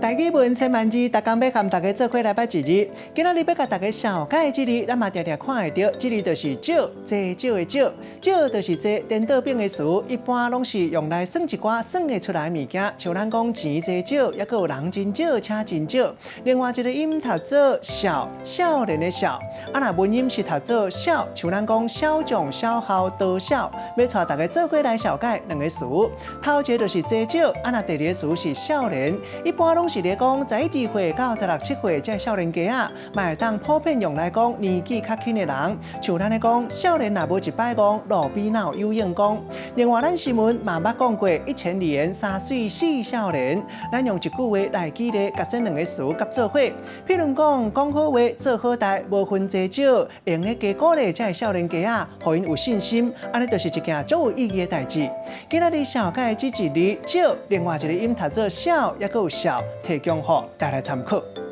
台語文千萬字，逐工欲佮大家做伙來捌一字。今仔日欲共大家紹介的這字，咱嘛定定看會著，這字就是少，濟少的少，少就是濟顛倒反的詞，一般攏是用來算一寡算會出來的物件，像咱講錢濟少，抑閣有人真少，車真少。另外一个音讀做少，少年的少，啊若文音是讀做痟，像咱講小將、小孝、多少，欲帶大家做伙來紹介兩个詞。頭一个就是濟少，啊若第二个詞是少年，一般攏是咧講11歲到十六七歲這少年家仔，嘛會當普遍用來講年紀較輕的人，像咱咧講少年若無一擺戇，路邊哪有有影公。另外，咱新聞嘛捌講過，一千里言三歲死少年。咱用一句話來舉例，共這兩个詞結做伙。譬如講，講好話做好代，無分濟少，用咧加鼓勵這少年家仔，予𪜶有信心，按呢就是一件足有意義的代誌。今仔日紹介這一字少，另外一个音讀做痟，抑閣有少，提供予大家參考。